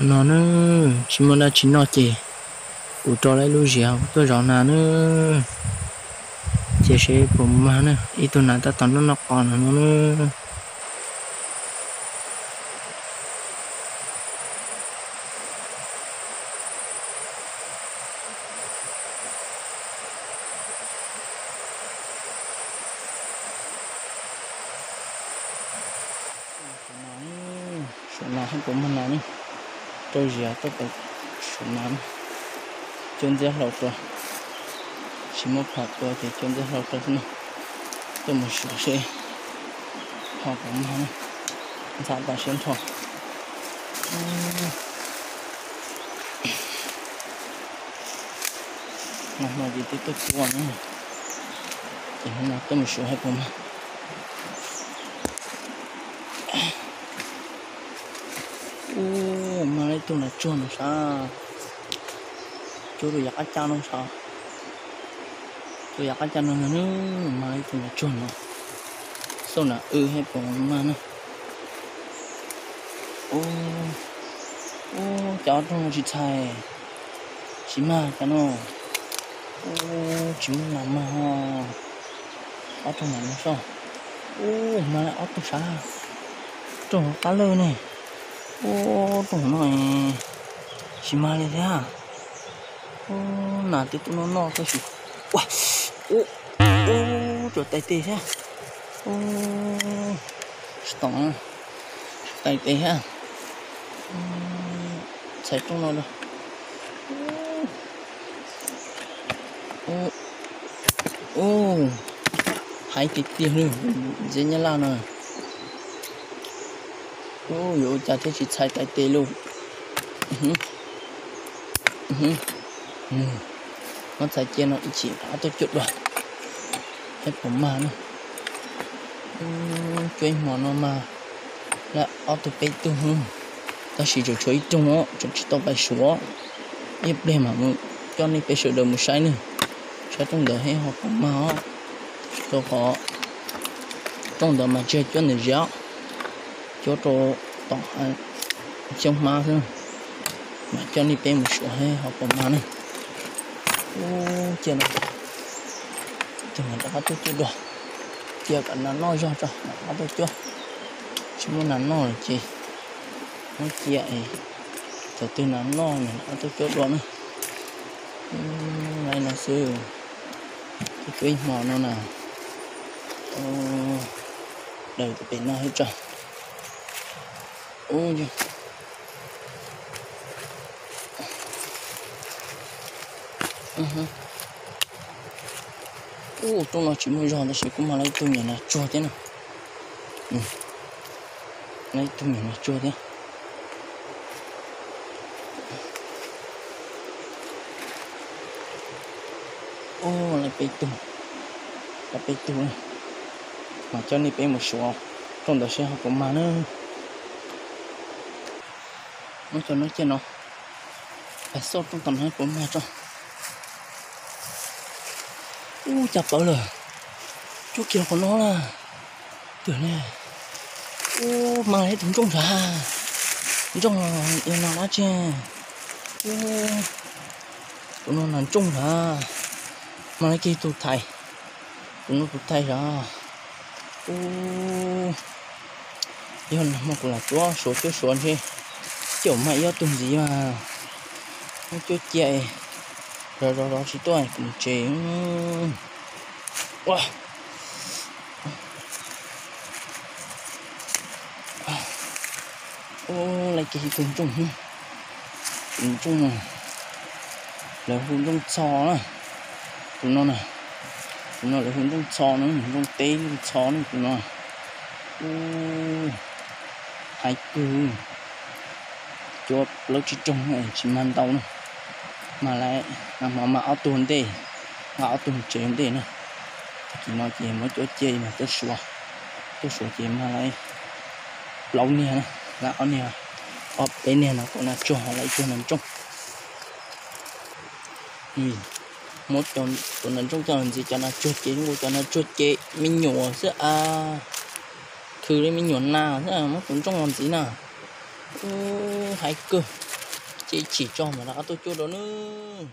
No na, tsis muaj dab tsi noj ces kuv rau lawv lub ziav kuv tuaj zov nas na, cia seb puas mag na, ib tug nas tab tom noj noj qos no no na. Suav nas, suav nas hab puas mag nas ne, rau ziav tuaj pem suav nas, cuab ntxiab hlau rau, tsis muaj phom tua ces cuab ntxiab hlau rau xwb na, tuaj mus suav seb ho puas mag na, ntxhab tas siab nrho. Nag hmo ces twb tuaj cuab na, ces hnub no tuaj mus suav hab puas mag. Ub, mag ib tug nas tsuag no sav, cuab rau yav qab caj no sav, rau yav qab caj no, mag ib tug nas tsuag no, xauj nas w hab puas mag na. Ub, cas ob rooj no tsis txhais, tsis mag cas no. Ub, tsis muaj nas mag, ob rooj no soj. Ub, mag ob tug sav, rooj qab lawj ne. Ub, rooj no tsis mag li thiab. Ub, nas twb tuaj noj noj tab sis, ua, ub, ub, tsuas tais tes thiab. Ub, tsis tau, tais tes thiab. Txhais rooj no lawm. Ub, hais tiag tiag li, ntxiv nyab laj no. Ub, yuav ua cas thiaj tsis txhais tais tes lauj. Muab txhais cia no ib chim ob tug cuab dua, saib puas mag na. Cuab ib hmo no mag lawm ob tug peb tug, tab sis tseem tshuav ib rooj os, tseem tsis tau pais suav. Ib pliag mam mus coj nej peb sawv daws mus saib nawb, saib rooj ntawd seb ho puas mag os. Rau qhov rooj ntawd mas tsis yog cuab ntawm ziav, cuab rau tom xyoob hmab xwb, mam coj nej peb mus suav seb ho puas mag ne. Ub, cia no, tus mam rov qab tuaj cuab dua, cia kom nas noj zog tso mam rov qab tuaj cuab. Tsis muaj nas noj lawm ces muab cia es thaum twg nas noj mam rov qab tuaj cuab dua na. Li no xwb, tuaj cuab ib hmo no na. Daws pem no xwb tso. Ub, rooj no tsis muaj zog tab sis kuj mag lawv ib tug me nyuam nas tsuag thiab na. Lawv ib tug me nyuam nas tsuag thiab. Ub, lawv peb tug, lawv peb tug, mas coj nej peb mus suav rooj ntawd seb ho puas mag na. Muab cov no cia no, pais xauj rooj tom no puas mag tso. Ub, cas pawv lawm, cuab kiag qhov no na. Twg ne? Ub, mag lawv ib tug ntsooj sav, ntsooj yog nas dab tsi? Ub, tus no nas ntsooj sav, mag lawv kiag tus thais, tus no tus thais sav. Ub, yog nag hmo kuv lam tuaj suav cuab suav ntshe caum mag ib ob tug ntxiv mas, muab cuab cia, zov zov zov tsis tuaj kuv mus tsev. Ub, lawv kiag ib tug ntsooj, tus ntsooj no lawv hu ntsooj txho na, tus no na, tus no lawv hu ntsooj txho no, ntsooj teb ntsooj txho no tus no. Ub, hais kawg, cuab plaub tsib rooj tsis mag ntau na, mag lawm, nag hmo mag ob tug ntej, nqa ob tug tsev ntej na. Tag kis no ces muab cuab cia mas tuaj suav, tuaj suav ces mag lawm plaub niag na, lawm ob niag, ob peb niag no tus nas tsuag, lawm ib tug nas ntsooj. Muab tus nas ntsooj coj los ntxiv, cov nas tsuag ces zoo nkaus cov nas tsuag ces me nyuam xwb a, khwv li me nyuam nas xwb, muab tus ntsooj los ntxiv na. Ub, hais kawg, Ib chim tso mas no ob tug cuaj rau nawb.